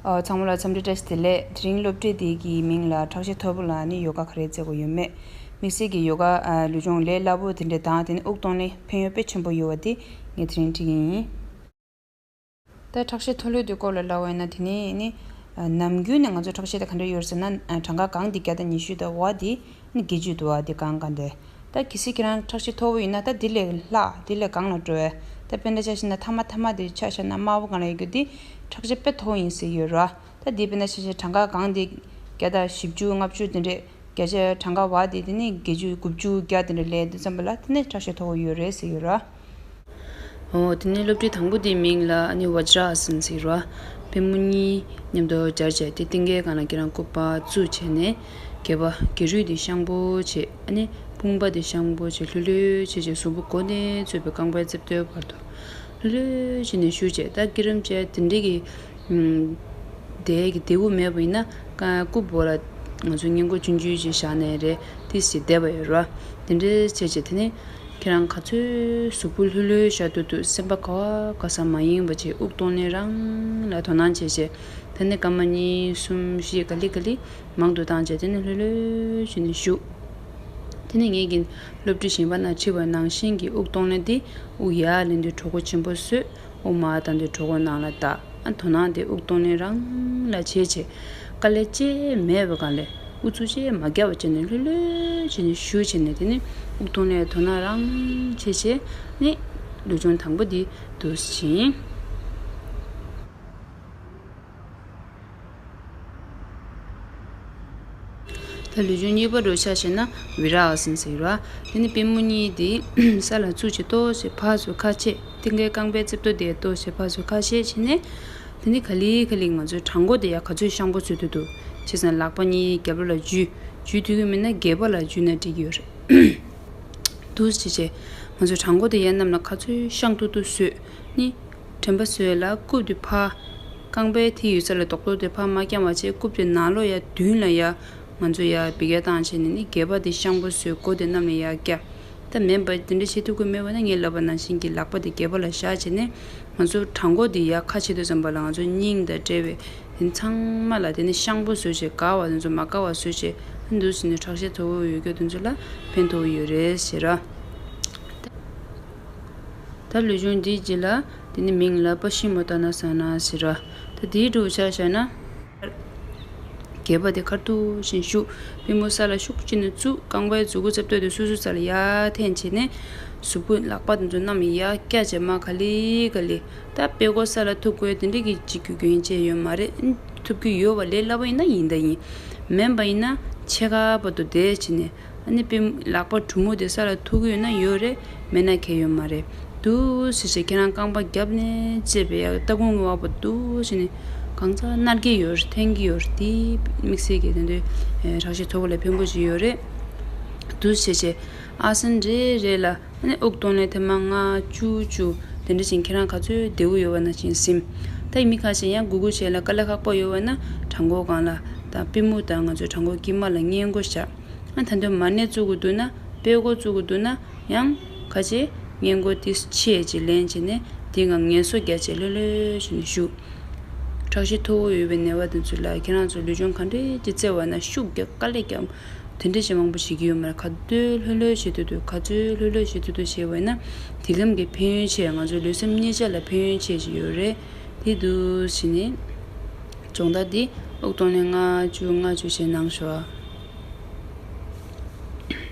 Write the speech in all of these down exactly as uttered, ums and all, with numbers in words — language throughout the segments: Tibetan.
ཨ། ཚང་མ་ལ་འཚམས་འདྲི་བཀྲ་ཤིས་བདེ་ལེགས། དེ་རིང་སློབ་ཁྲིད་འདི་གི་མིང་ལ་ཁྲག་ཤེད་མཐོ་པོ་ལ་ནི་ཡོ་ག་ག་རེ་བྱེད་དགོས་ཡོད་མེད། དམིགས་བསལ་གྱི་ཡོ་ག་ཨ་ལུས་སྦྱོང་ལས་སླ་པོ་དེ་འདྲ་དང་། དེ་ནི་དབུགས་གཏོང་ལེན་ཕན་ཡོན་དཔེ་ཆེན་པོ་ཡོད་པ་འདི་ངས་དེ་རིང་ཁྲིད་ཀྱི་ཡིན། ད་ཁྲག་ཤེད་མཐོ་ལོས་དེ་སྐོར་ལ་ལབ་པ་ཡིན་ན། དེ་ནི་ནི་ཨ་ནམ་རྒྱུན་ནས་ང་ཚོ་ཁྲག་ཤེད་དེ་ག་འདྲ་ཡོད་ཟེར་ན། ཨ་གྲངས་ཀ་གང་དེ་བརྒྱ་དང་ཉི་ཤུ་དང་བ་དེ་ནི་བརྒྱད་ཅུ་དུ་བ་དེ་གང་གང་དེ། ད་གལ་སྲིད་ཁྱེད་རང་ཁྲག་ཤེད་མཐོ་པོ་ཡིན་ན། ད་དེ་ལས་ལྷག་དེ་ལས་གང་ལ་འགྲོ་བས། ད་དཔེར་ན་ཆ་བཞག་ན་ཐ་མ་ཐ་མ་དེ་ཆ་བཞག་ན་དམར་པོ་སྒང་ལ་ཡོད་རྒྱུ་དེ་ཁྲག་ཤེད་དཔེ་མཐོ་པོ་ཡིན་ཟེར་ཡོད་ར། ད་དེ་དཔེར་ན་ཆ་བཞག་གྲངས་ཀ་གང་དེ་བརྒྱ་དང་བཞི་བཅུ་ལྔ་བཅུ་དེ་འདྲས། བརྒྱ་ཆ་གྲངས་ཀ་བ་དེ་དེ་ནི་བརྒྱད་ཅུ་དགུ་བཅུ་བརྒྱ་དེ་འདྲ་ལས་དུས་ཙམ་པ་ལ་དེ་ནི་ཁྲག་ཤེད་མཐོ་པོ་ཡོད་རེད་ཟེར་ཡོད་ར། འོ། དེ་ནས་སློབ་ཁྲིད་དང་པོ་དེའི་མིང་ལ་ཨ་ནི་བཛྲ་ཨ་སན་ཟེར་བ། པུས་མོ་གཉིས་མཉམ་དུ་སྦྱར་བྱས་ཏེ་སྟེང་གའི་སྒང་ལ་ཁྱེད་རང་སྐུད་པ་བཙུགས་བྱས་ནས། སྒལ་པ་སྒལ་རུས་དེ་ཤང་པོ་བྱས། ཨ་ནི་དཔུང་པ་དེ་ཤང་པོ་བྱས། ལྷོད་ལྷོད་བྱས་བྱས། གཟུགས་པོ་མགོ་ནས་གཙོས་པའི་རྐང་པའི་རྩེ་ཏོའི་བར་དུ་ལྷོད་ལྷོད་བྱས་ནས་བཞུགས་བྱས། ད་སྐྱིལ་ཀྲུང་བཅས་དེ་འདྲས་ཀྱི་ཨུམ། དེ་གི་དེ་བོ་མེད་པ་ཡིན་ན། ཀ་རྐུབ་བོ་ལ་ང་ཚོ་སྔས་མགོ་ཆུང་ཆུང་ཅིག་བཞག་ནས་རེད། ཏིས་ཅིག་བསྡད་པ་ཡོད་ར། དེ་འདྲའི་བྱས་བྱས་དེ་ནས་ཁྱེད་རང་ག་ཚོད་གཟུགས་པོ་ལྷོད་ལྷོད་བཞག་ཐུབ་ཐུབ། སེམས་པ་ག་བ་ག་ས་མ་ཡེངས་པ་བྱས། དབུགས་གཏོང་ལེན་རང་ལ་དོ་སྣང་བྱས་བྱས། དེ་ནས་སྐར་མ་གཉིས་གསུམ་བཞི་ག་ལེ་ག་ལེ་མང་དུ་བཏང་བྱས། དེ་ནས་ལྷོད་ལྷོད་བྱས་ནས་བཞུགས། དེ་ནས་ངེད་ཀྱི་སློབ་ཁྲིད་གཞན་པ་ན་ཁྲིད་པ་ནང་བཞིན་གྱི་དབུགས་གཏོང་ལེན་དེ། དབུགས་ཡར་ལེན་དུས་གྲོད་ཁོག་ཆེན་པོ་བཟོས། དབུགས་མར་བཏང་དུས་གྲོད་ཁོག་ནང་ལ་བཏགས། ཨ་དོ་སྣང་དེ་དབུགས་གཏོང་ལེན་རང་ལ་བྱས་བྱས། དཀའ་ལས་ཅི་མེད་པའི་སྒང་ལས་ཨུ་ཚུགས་ཅི་མ་རྒྱབ་པ་བྱས་ནས་ལྷོད་ལྷོད་བྱས་ནས་བཞུགས་བྱས་ནས། དེ་ནས་དབུགས་གཏོང་ལེན་དོ་སྣང་རང་བྱས་བྱས་ནས་ལུས་སྦྱོང་དང་པོ་འདི་འདུག་སེ་བྱེད། ད་ལུས་སྦྱོང་གཉིས་པ་འདྲ་ཆ་བཞག་ན་བི་ར་ཨ་སན་ཟེར་བ། དེ་ནི་པུས་མོ་གཉིས་དེ་ས་ལ་བཙུགས་བྱས་ཏོག་ཙམ་ཕར་ཚུར་ཁ་ཕྱེ། སྟེང་གའི་རྐང་པའི་རྩེ་ཏོ་དེ་ཏོག་ཙམ་ཕར་ཚུར་ཁ་ཕྱེ་བྱས་ནས། དེ་ནི་ག་ལེ་ག་ལེ་ང་ཚོའི་བྲང་ཁོག་དེ་ཡར་ག་ཚོད་ཤང་པོ་བཟོ་ཐུབ་ཐུབ། བྱས་ཙང་ལག་པ་གཉིས་རྒྱབ་ལོགས་ལ་འཇུས། འཇུས་ཐུབ་ཀྱི་མེད་ན་སྒལ་པ་ལ་འཇུས་ན་འགྲིག་གི་ཡོད་རེད། འདུག་སེ་བྱས་བྱས་ང་ཚོའི་བྲང་ཁོག་དེ་ཡར་གནམ་ལ་ག་ཚོད་ཤང་ཐུབ་ཐུབ་བཟོས་ནི། དྲན་པ་བཟོས་ལ་རྐུབ་དེ་ཕར། རྐང་པའི་མཐིལ་ཡོད་ས་ལ་རྡོག་རྡོག་དེ་ཕར་མ་བརྐྱངས་པ་བྱས། རྐུབ་དེ་ནང་ལོགས་ཡར་མདུན་ལ་ཡར་ང་ཚོ་ཡར་འབུད་རྒྱག་བཏང་བྱས་ནས་ནི་སྒལ་པ་དེ་ཤང་པོ་བཟོས། མགོ་དེ་གནམ་ལ་ཡར་བཀྱག། ད་མེད་པ་དེ་འདྲ་བྱེད་ཐུབ་ཀྱི་མེད་པ་ན་ངས་ལབ་པ་ནང་བཞིན་གྱི་ལག་པ་དེ་སྒལ་པ་ལ་བཞག་བྱས་ནས། ང་ཚོ་བྲང་ཁོག་དེ་ཡར་ཁ་ཕྱེ་དུས་ཙམ་པ་ལ་ང་ཚོ་སྙིང་དང་འབྲེལ་བའི་དེ་ཚང་མ་ལ་དེ་ནི་ཤང་པོ་བཟོས་བྱས། འགག་པ་དེ་ཚོ་མ་འགག་པ་བཟོས་བྱས། འདུག་སེ་ནི་ཁྲག་ཤེད་མཐོ་པོ་ཡོད་རྒྱུ་དེ་ཚོ་ལ་ཕན་ཐོགས་ཡོད་རེད་ཟེར་ར། ད་ལུས་སྦྱོང་འདིའི་རྗེས་ལ་དེ་ནི་མིང་ལ་པ་ཤི་མོ་ཏ་ན་ས་ན་ཟེར་ར། ད་དེའི་འགྲོ་ཆ་བཞག་ན། སྒལ་པ་དེ་ཁ་ཐུག་བཞིན་བཞུགས། པུས་མོ་ས་ལ་ཤུགས་ཆེ་ནས་བཙུགས། རྐང་པའི་མཛུག་གུ་རྩེ་ཏོ་དེ་སོ་སོའི་ས་ལ་ཡར་འཐེན་བྱས་ནས། གཟུགས་པོ་ལག་པ་དེ་ཚོ་གནམ་ཡར་བཀྱག་བྱས། མར་ག་ལེ་ག་ལེ། ད་པད་ཀོ་ས་ལ་ཐུག་དགོས་དེ་འདྲ་གི་ཅིག་རྒྱུ་རྐྱེན་ཅིག་ཡོད་མ་རེད། ཐུབ་ཀྱི་ཡོད་པ་ལས་སླ་པོ་ཡིན་ན་ཡིན་ད་ཡིན། མིན་པ་ཡིན་ན་ཕྱེད་ཀ་བར་དུ་བསྡད་བྱས་ནས། ཨ་ནི་པུས་ལག་པ་གྲུ་མོ་དེ་ས་ལ་ཐུག་གི་ཡོད་ན་ཡོད་རེད། མེད་ན་གལ་ཡོད་མ་རེད། འདུག་སེ་བྱས་ཁྱེད་རང་རྐང་པ་རྒྱབ་ནས་བཅད་པའི་ཡ་ལྟག་ཁུང་གི་བར་དུ་འདུག་སེ་ནས་གང་ཚ་མནར་གྱི་ཡོད་རེད། འཐེན་གྱི་ཡོད་རེད། དེ་དམིགས་བསལ་གྱི་དེ་འདྲའི་ཁྲག་ཤེད་མཐོ་པོ་ལ་ཕན་པོ་ཞིག་ཡོད་རེད། འདུག་སེ་བྱས་ཨ་སན་རེ་རེ་ལ། ཨ་ནི་དབུགས་གཏོང་ལེན་ཐེངས་མ་ལྔ་བཅུ་བཅུ་དེ་འདྲ་ཞིག་ཁྱེད་རང་ག་ཚོད་བདེ་པོ་ཡོད་པ་ནང་བཞིན་ཟིན། ད་ཡིན་མིན་ཁ་ཤས་ཡང་གུག་གུག་བྱས་ལ་དཀའ་ལས་ཁག་པོ་ཡོད་པ་ན་བྲང་ཁོག་སྒང་ལ་དང་པུས་མོ་དང་ང་ཚོའི་བྲང་ཁོག་དཀྱིལ་མ་ལ་སྔས་མགོ་བཞག། ཨ་ད་དུང་མ་ཎི་བཙུགས་དགོས་འདུག་ན། པད་ཀོ་བཙུགས་དགོས་འདུག་ན་ཡང་ཁ་ཤས་སྔས་མགོ་ཏིས་ཆེ་ཅིག་ལེན་བྱས་ནས་དེའི་སྒང་ངལ་གསོ་རྒྱག་བྱས་ལྷོད་ལྷོད་བྱས་ནས་བཞུགས། ཁྲག་ཤེད་མཐོ་བོ་ཡོད་པའི་ནད་པ་དེ་ཚོ་ལ་ཁྱེད་རང་ཚོ་ལུས་སྦྱོང་ག་འདྲས་ཅིག་བཙལ་བ་ན་ཤུགས་རྒྱག་དཀའ་ལས་རྒྱག་དེ་འདྲ་ཞིག་མང་པོ་བྱེད་ཀྱི་ཡོད་མ་རེད། ག་དུས་ལྷོད་ལྷོད་བྱེད་ཐུབ་ཐུབ། ག་ཚོད་ལྷོད་ལྷོད་བྱེད་ཐུབ་ཐུབ་བྱས་པ་ཡིན་ན་དེ་གམ་གྱི་ཕན་ཡོན་ཆེ། ང་ཚོའི་ལུས་སེམས་གཉིས་ཆ་ལ་ཕན་ཡོན་ཆེ་ཞིག་ཡོད་རེད། དེ་འདུག་སེ་བྱས་ནས་སྦྱོང་བརྡར་འདི་དབུགས་གཏོང་ལེན་ལྔ་བཅུ་ལྔ་བཅུ་བྱས་གནང་ཤོག།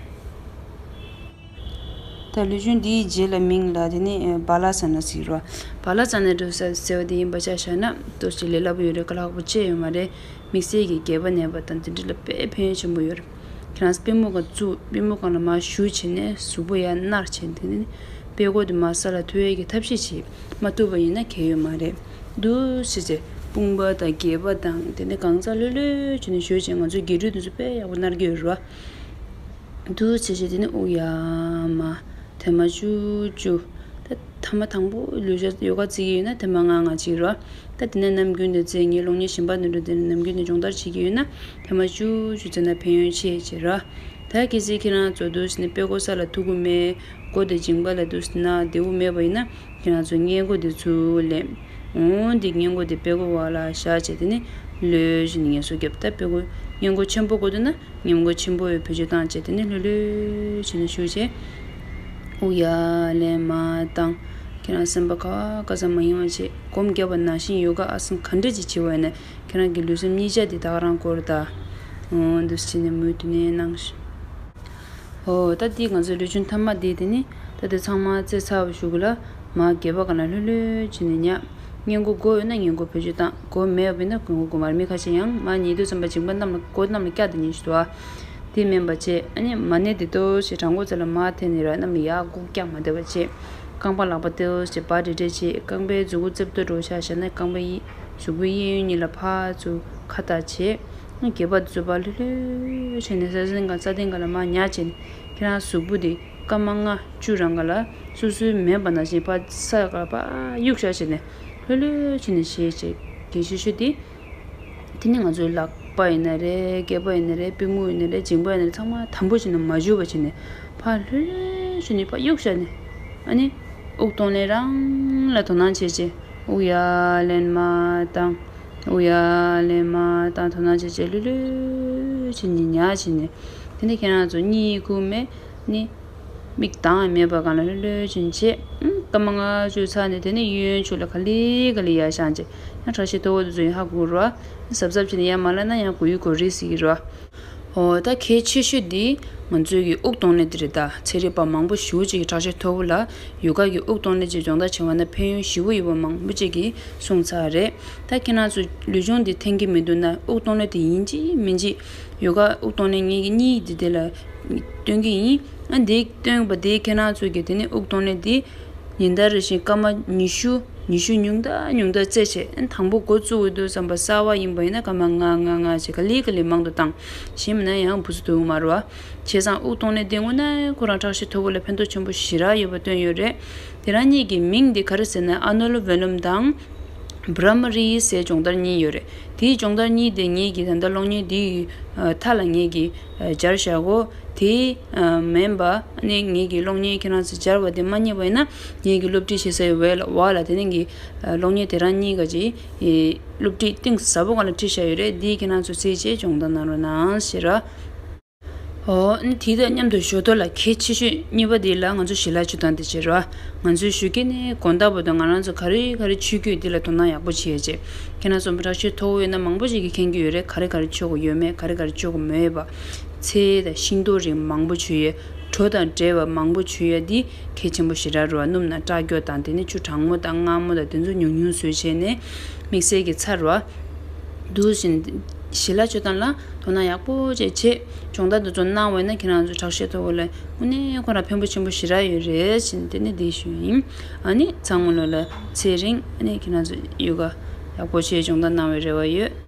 ད་ལུས་སྦྱོང་འདིའི་རྗེས་ལ་མིང་ལ་དེ་ནི་བ་ལ་ཙ་ན་ཟེར་བ། བ་ལ་ཙ་ན་འགྲོ་ས་ཟེར་བ་དེ་ཡིན་པ་ཆ་བཞག་ན་ཏོག་ཙམ་ལས་སླ་པོ་ཡོད་རེད། དཀའ་ལས་ཁག་པོ་ཅི་ཡོད་མ་རེད། དམིགས་བསལ་གྱི་སྒལ་པ་ན་བ་དང་དེ་འདྲ་ལ་དཔེ་ཕན་ཡོན་ཆེན་པོ་ཡོད་རེད། ཁྱེད་རང་པུས་མོ་སྒང་བཙུགས། པུས་མོ་སྒང་ལ་མར་གཞུ་བྱས་ནས་གཟུགས་པོ་ཡར་མནར་བྱས། དེ་ནི་པད་ཀོ་དེ་མར་ས་ལ་ཐུག་ཡས་ཀྱི་ཐབས་ཤེས་བྱེད། མ་ཐུབ་པ་ཡིན་ན་གལ་ཡོད་མ་རེད། འདུག་སེ་བྱས་དཔུང་པ་དང་སྒལ་པ་དང་དེ་ནི་གང་ཚ་ལྷོད་ལྷོད་བྱས་ནས་གཞུ་བྱས། ང་ཚོའི་སྒལ་ཧྲུལ་དེ་ཚོ་དཔེ་ཡག་པོ་མནར་གྱི་ཡོད་རེད་བ། འདུག་སེ་བྱས་དེ་ནི་དབུགས་ཡར་མར་ཐེངས་མ་བཅུ་བཅུ། ད་ཐེངས་མ་དང་པོ་ལུས་སྦྱོང་ཡོ་ག་བྱེད་ཀྱི་ཡོད་ན་ཐེངས་མ་ལྔ་ལྔ་གཅིག་རོ། ད་དེ་ནས་ནམ་རྒྱུན་དུ་བྱེད། ངའི་གློག་བརྙན་གཞན་པ་འདི་འདྲ་དེ་ནས་ནམ་རྒྱུན་དུ་སྦྱོང་བརྡར་བྱེད་ཀྱི་ཡོད་ན་ཐེངས་མ་བཅུ་བཅུ་བྱས་ན་ཕན་ཡོན་ཆེ་ཆེ་རོ། ད་གལ་སྲིད་ཁྱེད་རང་ཚོ་འདུག་སེ་ནས་པད་ཀོ་ས་ལ་ཐུག་གི་མེད། མགོ་དང་མཇིང་པ་ལ་འདུག་སེ་ན་བདེ་པོ་མེད་པ་ཡིན་ན་ཁྱེད་རང་ཚོ་སྔས་མགོ་དེ་ཚུར་ལེན། འོང་འདི་སྔས་མགོ་འདི་དཔྲལ་མགོ་བ་ལ་བཞག་བྱས། དེ་ནས་ལྷོད་བྱས་ནས་ངལ་གསོ་རྒྱོབ། ད་དཔྲལ་མགོ་སྔས་མགོ་ཆེན་པོ་དགོས་འདུག་ན་སྔས་མགོ་ཆེན་པོ་བའི་བེད་སྤྱོད་བཏང་བྱས། དེ་ནས་ལྷོད་ལྷོད་བྱས་ནས་བཞུགས་བྱས། དབུགས་ཡར་ལེན་མར་བཏང་། ཁྱེད་རང་སེམས་པ་ག་བ་ག་ས་མ་ཡེངས་པ་བྱས། སྒོམ་བརྒྱབ་པ་ནང་བཞིན་ཡོ་ག་ཨ་སན་ག་འདྲ་ཅིག་བྱེད་པ་ཡིན་ན། ཁྱེད་རང་གི་ལུས་སེམས་གཉིས་ཆ་དེ་ད་ག་རང་སྐོར་ད། འོ་འདུག་སེ་བྱས་ནས་མུ་མཐུད་ནས་གནང་ཤིག། འོ་ད་འདི་ང་ཚོའི་ལུས་སྦྱོང་ཐ་མ་འདི། དེ་ནི་ད་དེ་ཚང་མ་རྩེ་ཚར་བ་གཞུག་གུ་ལ་མར་སྒལ་པ་སྒང་ལ་ལྷོད་ལྷོད་བྱས་ནས་ཉལ། སྔས་མགོ་སྒོ་ཡོད་ན་སྔས་མགོ་བེད་སྤྱོད་བཏང་། སྒོ་མེད་པ་ཡིན་ན་སྔས་མགོ་སྒོ་མར། མི་ཁ་ཤས་ཡང་མར་ཉལ་དུས་ཙམ་པ་མཇིང་པ་གནམ་ལ་མགོ་གནམ་ལ་བཀྱག་བསྡད་མཁན་ཞིག་འདུག་ཨ། དེ་མིན་པ་བྱས། ཨ་ནི་མར་ནས་དེ་ལྟོས་ཞེས་བྲང་ཁོག་རྩེ་ལ་མར་འཐེན་ནས་ར་གནམ་ལ་ཡར་སྒུག་བཀྱག་མ་བསྡད་པ་བྱས། རྐང་པ་ལག་པ་ལྟོས་ཞེས་འབར་འདྲེ་འདྲེ་བྱས། རྐང་པའི་མཛུ་གུ་རྩེ་ཏོ་འདྲ་བོ་ཆ་བཞག་ན་རྐང་པ་ཡི་གཟུགས་པོའི་གཡས་གཡོན་གཉིས་ལ་ཕར་ཚུར་ཁ་བཏགས་བྱས། སྒལ་པ་འཛུལ་བ་ལྷོད་ལྷོད་བྱས་ནས་ས་སྟེང་ག་ས་སྟེང་ག་ལ་མར་ཉལ་བྱས་ནས། ཁྱེད་རང་གཟུགས་པོ་དེ་སྐར་མ་ལྔ་བཅུ་རང་ག་ལ་སོ་སོའི་མེད་པ་ནང་བཞིན་ཕར་ས་ག་ཕར་གཡུག་བཞག་བྱས་ནས་ལྷོད་ལྷོད་བྱས་ནས་བཞེས་བྱས། གལ་ཆེ་ཤོས་དེ། དེ་ནི་ང་ཚོའི་ལག་པ་ཡིན་ན་རེད། སྐེད་པ་ཡིན་ན་རེད། པུས་མོ་ཡིན་ན་རེད། མཇིང་པ་ཡིན་ན་རེད། ཚང་མ་དམ་པོ་བྱས་ནས་མ་འཇུ་བ་བྱས་ནས་ཕར་ལྷོད་ལྷོད་བྱས་ནས་ཕར་གཡུག་བཞག་ནས། ཨ་ནི་དབུགས་གཏོང་ལེན་རང་ལ་དོ་སྣང་བྱས་བྱས། དབུགས་ཡར་ལེན་མར་བཏང་། དབུགས་ཡར་ལེན་མར་བཏང་། དོ་སྣང་བྱས་བྱས་ལྷོད་ལྷོད་བྱས་ནས་ཉལ་བྱས་ནས། དེ་ནས་ཁྱེད་རང་ཚོ་གཉིད་ཁུག་མེད་ནི། མིག་གདངས་མེད་པ་སྒང་ལ་ལྷོད་ལྷོད་བྱས་ནས་བྱས། ཨང་། སྐར་མ་ལྔ་བཅུ་ཚར་ནས་དེ་ནས་གཡས་གཡོན་ཕྱོགས་ལ་ག་ལེ་ག་ལེ་ཡར་བཞེངས་བྱས། ཡང་ཁྲག་ཤེད་མཐོ་བོ་དེ་ཚོ་ཡང་ཧ་གོ་རོ། གཟབ་གཟབ་བྱས་ནས་ཡར་མ་ལངས་ན་ཡང་གོ་ཡུ་གོ་རེ་ཟེར་གྱི་རོ། འོ་ད་གལ་ཆེ་ཤོས་འདི་ང་ཚོའི་གི་དབུགས་གཏོང་ལེན་དེ་རེད། ད་ཚན་རིག་པ་མང་པོ་ཞེ་པོ་ཅིག་གིས་ཁྲག་ཤེད་མཐོ་བོ་ལ་ཡོ་ག་གི་དབུགས་གཏོང་ལེན་གྱི་སྦྱོང་བརྡར་བྱས་པ་ན་ཕན་ཡོན་ཞེ་པོ་ཡོད་པ་མང་པོ་ཅིག་གིས་གསུངས་ཚར་རེད། ད་ཁྱེད་རང་ཚོ་ལུས་སྦྱོང་འདི་འཐེན་གྱི་མི་འདུག་ན། དབུགས་གཏོང་ལེན་དེ་ཡིན་གཅིག་མིན་གཅིག་ཡོ་ག་དབུགས་གཏོང་ལེན་ངེད་ཀྱི་གཉིས་འདི་དེ་ལ་སྟོན་གྱི་ཡིན། ཨ་འདི་སྟོན་པ་དེ་ཁྱེད་རང་ཚོ་གིས་དེ་ནས་དབུགས་གཏོང་ལེན་དེ་ཉིན་ལྟར་རེ་བཞིན་སྐར་མ་ཉི་ཤུ། ཉི་ཤུ་ཉུང་མཐའ་ཉུང་མཐའ་རྩེ་བྱས། ཨ་དང་པོ་འགོ་བཙུགས་འོས་འདུག་བསམ་པ་གསར་པ་ཡིན་པ་ཡིན་ན་སྐར་མ་ལྔ་ལྔ་ལྔ་བྱས་ག་ལེ་ག་ལེ་མང་དུ་བཏང་། གཞན་མིན་ན་ཡང་འབུ་ཚོ་འདུག་མ་རེད་བ། བྱས་ཙང་དབུགས་གཏོང་ལེན་དེ་དངོས་གནས་ཁོ་རང་ཁྲག་ཤེད་མཐོ་བོ་ལ་ཕན་ཐོགས་ཆེན་པོ་ཞེ་དྲག་ཡོད་པ་སྟོན་ཡོད་རེད། དེ་རང་གཉིས་ཀྱི་མིང་དེ་ག་རེ་ཟེར་ན་ཨ་ནུ་ལོམ་བི་ལོམ་དང་། བྷྲ་མ་རི་ཟེར་སྦྱོང་བརྡར་གཉིས་ཡོད་རེད། དེའི་སྦྱོང་བརྡར་གཉིས་དེ་ངེད་ཀྱིས་ད་ལྟ་གློག་བརྙན་དེའི་མཐའ་ལ་ངེད་ཀྱིས་སྦྱར་བཞག་གོ། དེ་མིན་པ་ནི་ངེད་ཀྱིས་གློག་བརྙན་ཁྱེད་རང་ཚོས་སྦྱར་བ་དེ་མ་རྙེད་པ་ཡིན་ན། ངེད་ཀྱིས་སློབ་ཁྲིད་བྱེད་སའི་འོག་ལ་འོག་ལ་དེ་ནས་ཀྱི་གློག་བརྙན་དེ་རང་གཉིས་ཀ་ཅིག་སློབ་ཁྲིད་གཏིང་ཟབ་པོ་སྒང་ལ་ཁྲིད་བཞག་ཡོད་རེད། འདི་ཁྱེད་རང་ཚོ་གཟིགས་བྱས་སྦྱོང་བརྡར་གནང་རོགས་གནང་ཞེས་ར། འོ། དེ་དང་མཉམ་དུ་ཞོར་ཐོག་ལ་གལ་ཆེ་ཤོས་གཉིས་པ་དེ་ལ་ང་ཚོ་ཞལ་ལག་མཆོད་སྟངས་དེ་བྱེད་རོགས། ང་ཚོའི་ཞོགས་ཀས་ནས་དགོང་དག་བར་དུ་ང་རང་ཚོ་ག་རེ་ག་རེ་མཆོད་ཀྱི་ཡོད་དེ་ལ་དོ་སྣང་ཡག་པོ་བྱེད་ཡ་བྱེད། ཁྱེད་རང་ཚོ་ཁྲག་ཤེད་མཐོ་བོ་ཡོད་ན་མང་པོ་ཞིག་གིས་མཁྱེན་གྱི་ཡོད་རེད། ག་རེ་ག་རེ་མཆོད་དགོས་ཡོད་མེད། ག་རེ་ག་རེ་མཆོད་དགོས་མེད་པ། ཚལ་དང་ཤིང་ཏོག་རིགས་མང་པོ་མཆོད་ཡས། གྲོ་དང་འབྲས་བུ་མང་པོ་མཆོད་ཡས་འདི་གལ་ཆེན་པོ་ཞེ་དྲག་རེད་བ། སྣུམ་དང་སྐྲག་སྐྱོ་དང་དེ་ནས་ཆུ་གྲང་མོ་དང་མངར་མོ་དང་དེ་ཚོ་ཉུང་ཉུང་བཟོས་བྱས་ནས་དམིགས་བསལ་གྱི་ཚ་རེད་བ། འདུག་བཞིན་ཞལ་ལག་མཆོད་སྟངས་ལ་དོ་སྣང་ཡག་པོ་བྱས་བྱས། སྦྱོང་བརྡར་འདི་ཚོ་གནང་བས་ན་ཁྱེད་རང་ཚོ་ཁྲག་ཤེད་མཐོ་བོ་ལ་དངོས་གནས་ཁོ་རང་ཕན་པོ་ཆེན་པོ་ཞེ་དྲག་ཡོད་རེད་ཟེར་ནས་དེ་ནས་འདི་ཞུས་ཡིན། ཨ་ནི་ཚང་མ་ལོ་ལ་ཚེ་རིང་ཨ་ནི་ཁྱེད་རང་ཚོ་ཡོ་ག་ཡག་པོ་བྱས་སྦྱོང་བརྡར་གནང་བའི་རེ་བ་ཡོད།